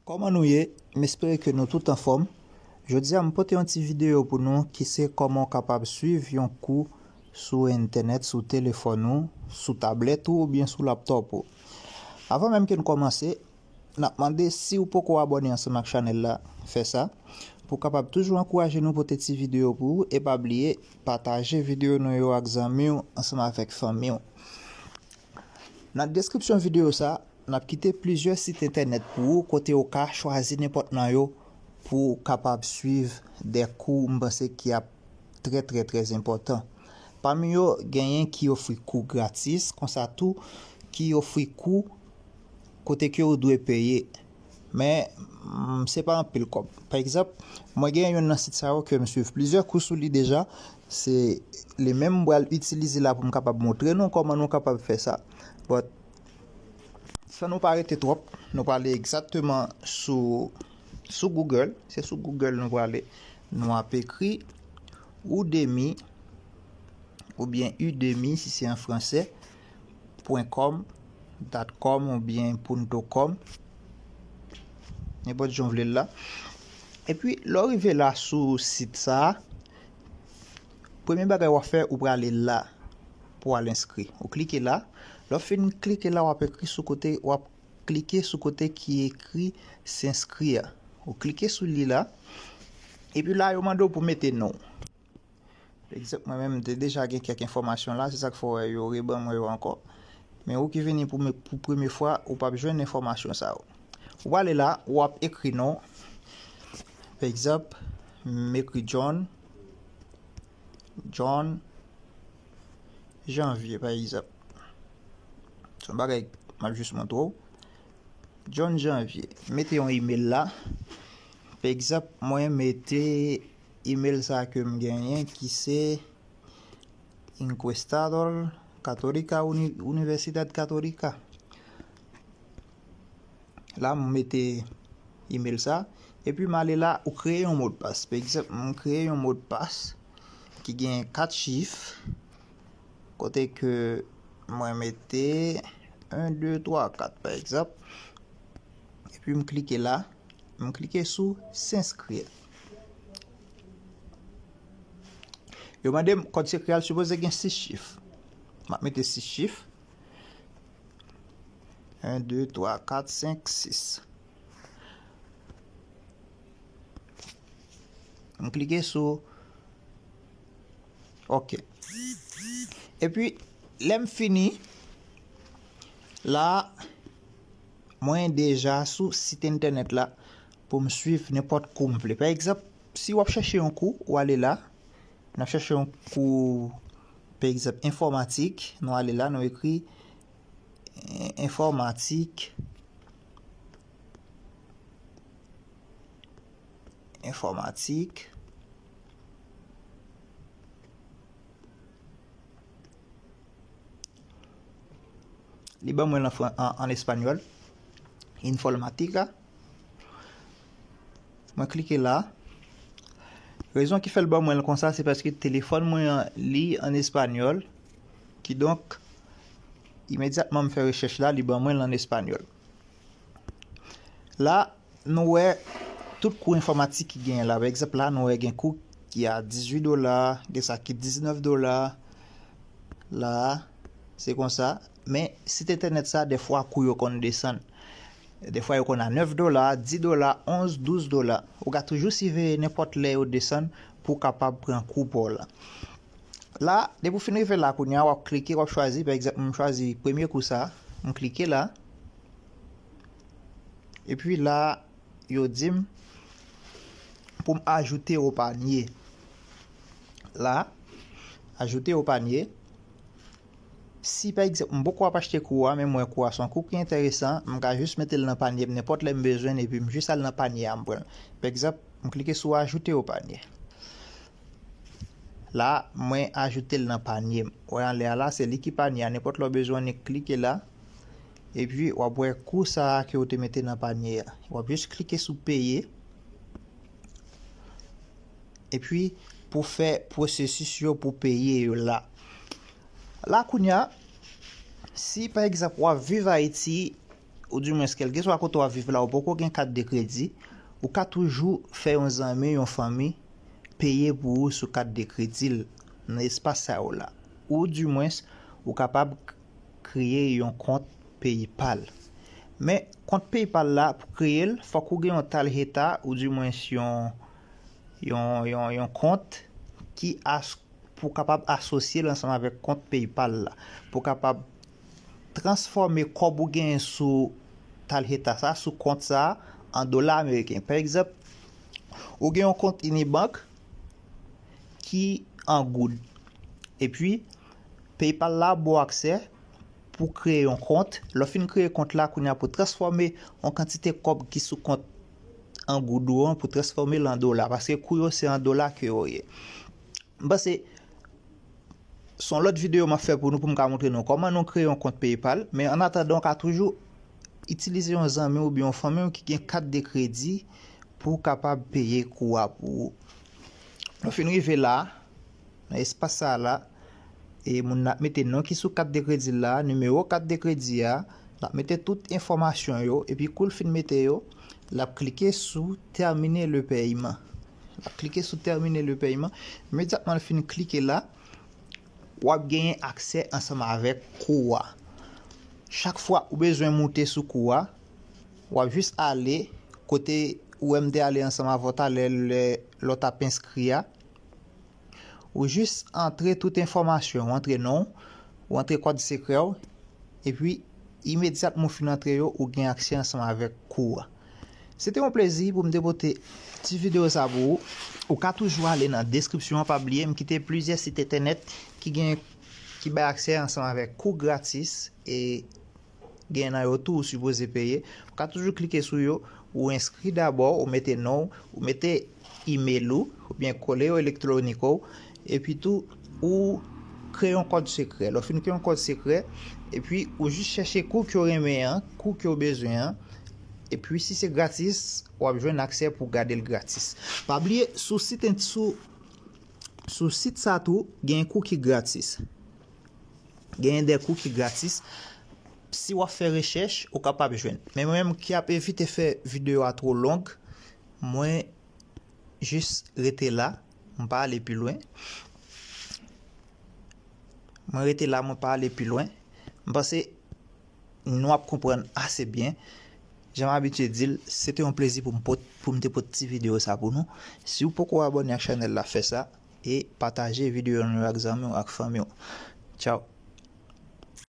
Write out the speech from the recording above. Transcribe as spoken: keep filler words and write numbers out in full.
Kòman nou ye? M espere ke nou tout anfòm. Jodi a, m pote yon ti videyo pou nou ki se kòman w kapab swiv yon kou sou entènèt, sou telefòn ou, sou tablèt ou oubyen sou laptòp ou. Avan menm ke n kòmanse, n ap mande, si w poko abòne ansanm ak chanèl la, fè sa, pou w kapab toujou ankouraje nou pote ti videyo pou ou, e pa bliye pataje videyo nou yo ak zanmi w ansanm avèk fanmi w. Nan deskripsyon videyo sa, n ap kite plizyè sit entènèt pou ou kote w ka chwazi nenpòt nan yo pou w kapab swiv de kou m panse ki ap trè, trè, trè enpòtan. Pami yo, genyen ki ofri kou gratis, konsa tou ki ofri kou kote ke w dwe peye. Men, mm, se pa anpil kòb. Pa egzanp, mwen gen youn nan sit sa yo ke m swiv plizyè kou sou li deja. Se li menm m pral itilize la pou m kapab montre nou kòman nou kapab fè sa. But, san nou pa rete twòp, nou prale egzakteman sou, sou Google. Se sou Google nou prale. Nou ap ekri Udemy, oubyen Udemy si se an fransè, pwen kòm, dot kòm oubyen punto com. Nenpòt jan w vle l la. Epi, lè w rive la sou sit sa a, premye bagay w ap fè, ou prale la pou w al enskri. Ou klike la. Lè w fin klike la, w ap ekri sou kote, w ap klike sou kote ki ekri s'inscrire a. Ou klike sou li la. Epi la, yo mande w pou mete non w. Pa egzanp, mwen menm, m te deja gen kèk enfòmasyon la, se sa k fè w wè yo reban mwen yo ankò. Men ou ki vini pou, pou premye fwa, ou p ap jwenn enfòmasyon sa yo. Ou prale la, w ap ekri non. Pa egzanp, m ekri John. John Janvier, pa egzanp. Se yon bagay m ap jis montre w. John Janvier. Mete yon email la. Pa egzanp, mwen mete email sa ke m genyen ki se Encuestador Católica Uni-, Universidad Católica. La, m mete email sa. Epi m ale la, ou kreye yon modpas. Pa egzanp, m kreye yon modpas ki gen kat chif. Kote ke mwen mete en, de, twa, kat, pa egzanp. Epi m klike la. M klike sou s'inscrire. Yo mande m kòd sekrè a, l sipoze gen sis chif. M ap mete sis chif. En, de, twa, kat, senk, sis. M klike sou OK. Epi, lè m fini, la, mwen deja sou sit entènèt la pou m swiv nenpòt kou m vle. Pa egzanp, si w ap chèche yon kou, ou ale la, n ap chèche yon kou, pa egzanp, enfòmatik, nou ale la, nou ekri, eh, enfòmatik, enfòmatik. Li ban mwen l an fran-, an, an espanyòl. Informática. Mwen klike la. Rezon ki fè l ban mwen l konsa, se paske telefòn mwen an, li an espanyòl. Kidonk, imedyatman m fè rechèch la, li ban mwen l an espanyòl. La, nou wè tout kou enfòmatik ki genyen la. Pa egzanp, la, nou wè gen kou ki a dizuit dola, gen sa ki diznèf dola. La, se konsa. Men, sit entènèt sa, dèfwa, kou yo konn desann. Dèfwa, yo konn a nèf dola, dis dola, onz, douz dola. Ou ka toujou siveye nenpòt lè yo desann pou w kapab pran kou pa w la. La, depi w fin rive la, kounye a, w ap klike, w ap chwazi. Pa egzanp, m chwazi premye kou sa, m klike la. Epi la, yo di m pou m ajoute au panier. La, ajouter au panier. Si, pa egzanp, m poko ap achte kou a, men m wè kou a se yon kou ki enteresan, m ka jis mete l nan panye m nenpòt lè m bezwen l, epi m jis al nan panye a, m pran l. Pa egzanp, m klike sou ajouter au panier. La, mwen ajoute l nan panye m. Wè anlè a la, se li ki panye a. Nenpòt lè w bezwen, w nik klike la. Epi, w ap wè kou sa a ke w te mete nan panye a. W ap jis klike sou peye. Epi, pou fè pwosesis yo pou peye yo la. La, kounye a, si, pa egzanp, w ap viv Ayiti, oudimwens kèlkeswa kote w ap viv la, ou poko gen kat de kredi, ou ka toujou fè yon zanmi, yon fanmi peye pou ou sou kat de kredi l nan espas sa yo la. Oudimwens, ou kapab kreye yon kont PayPal. Men, kont PayPal la, pou kreye l, fòk ou gen yon tarjeta, oudimwens yon, yon, yon, yon kont ki as pou kapab asosye l ansanm avèk kont PayPal la, pou kapab transfòme kòb ou genyen sou tarjeta sa, sou kont sa, an dola ameriken. Pa egzanp, ou gen yon kont Unibank ki an goud. Epi, PayPal la ba w aksè pou kreye yon kont. Lè w fin kreye kont la, kounye a pou transfòme yon kantite kòb ki sou kont an goud ou an, pou transfòme l an dola, paske kou yo se an dola ke yo ye. M panse se yon lòt videyo m ap fè pou nou, pou m ka montre nou kòman nou kreye yon kont PayPal. Men an atandan, w ka toujou itilize yon zanmi w oubyen yon fanmi w ki gen kat de kredi pou w kapab peye kou a pou ou. Nou fin rive la, nan espas sa la, e moun nan ap mete non ki sou kat de kredi l la, nimewo kat de kredi a, l ap mete tout enfòmasyon yo, epi kou l fin mete yo, l ap klike sou terminer le paiement. L ap klike sou terminer le paiement. Imedyatman l fin klike la, w ap genyen aksè ansanm avèk kou a. Chak fwa ou bezwen moute sou kou a, w ap jis ale kote ou wè m te ale ansanm avè w talè, lè, lè w t ap enskri a. Ou jis antre tout enfòmasyon, ou antre non w, ou antre kòd sekrè w, epi imedyatman w fin antre yo, ou gen aksè ansanm avèk kou a. Se te yon plezi pou m te pote ti videyo sa pou ou. Ou ka toujou ale nan deskripsyon an, pa bliye m kite plizyè sit entènèt ki gen, ki bay aksè ansanm avèk kou gratis, e gen nan yo tou ou sipoze peye. Ou ka toujou klike sou yo, ou enskri dabò, ou mete non w, ou mete imel ou, oubyen koleyo elektwonik ou, epi tou ou kreye yon kòd sekrè. Lè w fin kreye yon kòd sekrè, epi ou jis chèche kou ke w renmen an, kou ke w bezwen an, epi si se gratis, w ap jwenn aksè pou gade l gratis. Pa bliye, sou sit, sou, sou sit sa tou, gen kou ki gratis. Genyen de kou ki gratis. Si w ap fè rechèch, ou kapab jwenn. Men mwen menm ki ap evite fè videyo a twò long, mwen jis rete la, m pa ale pi lwen. Mwen rete la, mwen pa ale pi lwen. M panse nou ap konprann ase byen. Jan m abitye di l, se te yon plezi pou m pot, pou m te pot ti videyo sa pou nou. Si w poko abòne ak chanèl la, fè sa e pataje videyo nou yo ak zanmi w, ak fanmi w. Tchaw.